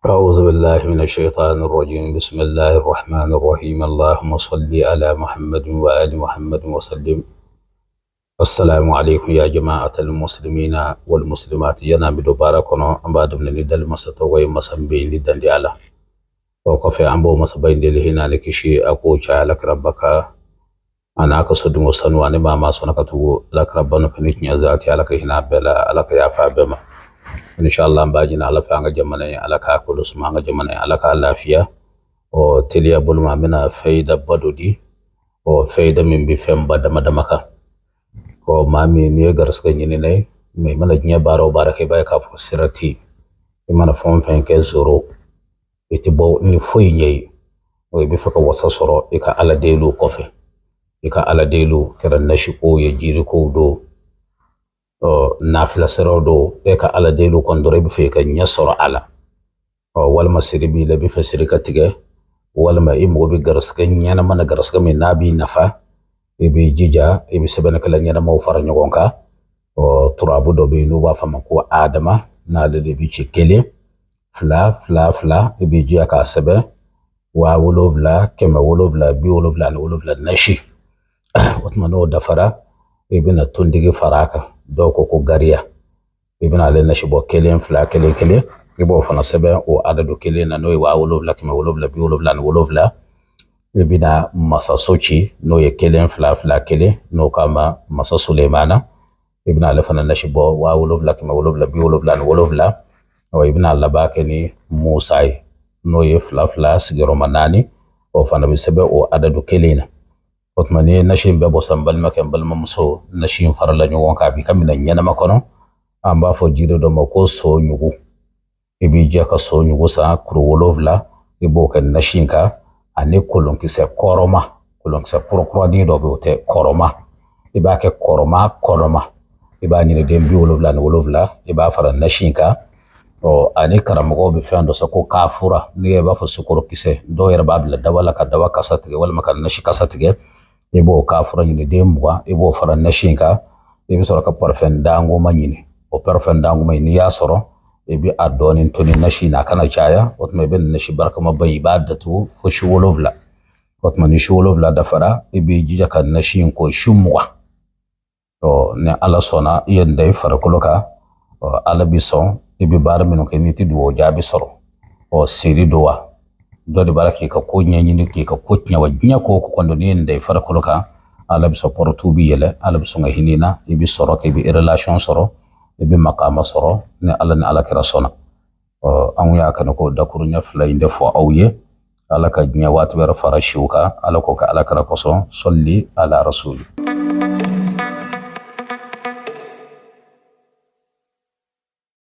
أعوذ بالله من الشيطان الرجيم. بسم الله الرحمن الرحيم. اللهم صل على محمد وآل محمد وسلم. السلام عليكم يا جماعة المسلمين والمسلمات. Yana mi do baara kɔnɔ, an b'a daminɛ ni dali masa tɔgɔ ye, masa min bɛ yen ni dan di ala. O kɔfɛ, an b'o masaba in deli hinɛ ni kisi a k'o caya alakira ba kan, a n'a ka sodenw sanu, ani maa maa sɔnna ka tugu alakira ba nɔfɛ ni tiɲɛ zaati. Ala ka hinɛ a bɛɛ la, Ala ka yafa a bɛɛ ma. Inshallah, an b'a ɲini Ala fɛ, an ka jamana ye, Ala k'a kolo suma, an ka jamana ye, Ala k'a lafiya. Ɔ, teliya bolo ma, an bɛna fayida ba dɔ di. Ɔ, fayida min bɛ fɛn ba dama dama kan. Ɔ, maa min n'i ye garisigɛ ɲini n'a ye, mɛ i mana diɲɛ baara o baara kɛ, i b'a ye k'a fɔ sira tɛ yen. I mana fɛn o fɛn kɛ, zéro, i tɛ bɔ ni foyi ɲɛ ye. Ɔ, i bɛ fɛ ka wasa sɔrɔ i ka Ala deliw kɔfɛ, i ka Ala deliw kɛra nasikow ye, jirikow don, ɔ, nafila siraw don, e ka Ala deliw kɔni dɔrɔn, i bɛ fɛ i ka ɲɛ sɔrɔ a la. Ɔ, walima siri b'i la, i bɛ fɛ siri ka tigɛ, walima i mago bɛ garisigɛ ɲɛnama na, garisigɛ min n'a b'i nafa, i b'i jija, i bɛ sɛbɛnnikɛla ɲɛnamaw fara ɲɔgɔn kan. Ɔ, turabu dɔ bɛ yen n'u b'a fɔ a ma ko Adama, n'ale de bɛ ci kelen fila fila fila, i b'i jija k'a sɛbɛn 7777 nasi. O tuma, n'o dafara, i bɛna tontigi fara a kan, dɔw ko ko gariya. I bɛna ale nasi bɔ kelen fila kelen kelen, i b'o fana sɛbɛn o adadu kelen na, n'o ye 7777. I bɛna masaso ci, n'o ye kelen fila fila kelen, n'o k'a ma masa Sulemana, i bɛna ale fana nasi bɔ 7777. Ɔ, i bɛna laban kɛ ni Musa ye, n'o ye fila fila sigiyɔrɔma naani, o fana bɛ sɛbɛn o adadu kelen na. O tuma, n'i ye nasi in bɛɛ bɔ sisan, n balimakɛ, n balimamuso, nasi in farala ɲɔgɔn kan, a b'i ka minɛn ɲɛnama kɔnɔ. An b'a fɔ jiri dɔ ma ko so ɲugu. I b'i jɛ ka so ɲugu san kuru 7, i b'o kɛ nasi in kan, ani kolonkisɛ kɔrɔma, kolonkisɛ kurakuranin dɔ bɛ yen, o tɛ kɔrɔma, i b'a kɛ kɔrɔma kɔnɔma, i b'a ɲini den 77, i b'a fara nasi in kan. Ɔ, ani karamɔgɔw bɛ fɛn dɔ sɔrɔ ko kafura, n'i yɛrɛ b'a fɔ sukarokisɛ, dɔw yɛrɛ b'a bila dawa la ka dawa kasa tigɛ walima ka nasi kasa tigɛ, i b'o kafura ɲini den 20, i b'o fara nasi in kan. I bɛ sɔrɔ ka parfum dangoma ɲini. O parfum dangoma in, n'i y'a sɔrɔ, i bɛ a dɔɔnin to ni nasi in na, a kana caya. O tuma, i bɛ nasi barakamaba in, i b'a datugu fo su 7. O tuma, ni su 7 dafara, i b'i jija ka nasi in ko su 20. Ɔ, ni Ala sɔnna, i ye nin da i farikolo kan, ɔ, Ala bi sɔn. I bɛ baara minnu kɛ, n'i tɛ dugawu jaabi sɔrɔ, ɔ, seri don wa, dɔ de b'a la k'i ka ko ɲɛɲini, k'i ka ko tiɲɛ wa, diɲɛ ko o ko kɔni, n'i ye nin da i farikolo kan, Ala bɛ sɔn, porte bɛ yɛlɛ, Ala bɛ sɔn ka hinɛ i na, i bɛ sɔrɔ kɛ, i bɛ relation sɔrɔ, i bɛ makama sɔrɔ, ni Ala ni Ala kɛra sɔnna. Ɔ, an y'a kanu k'o dakuruɲɛ fila in de fɔ aw ye. Ala ka diɲɛ waati wɛrɛ fara siw kan, Ala k'o kɛ Ala kɛra kosɔn. Sɔli ala rasuli.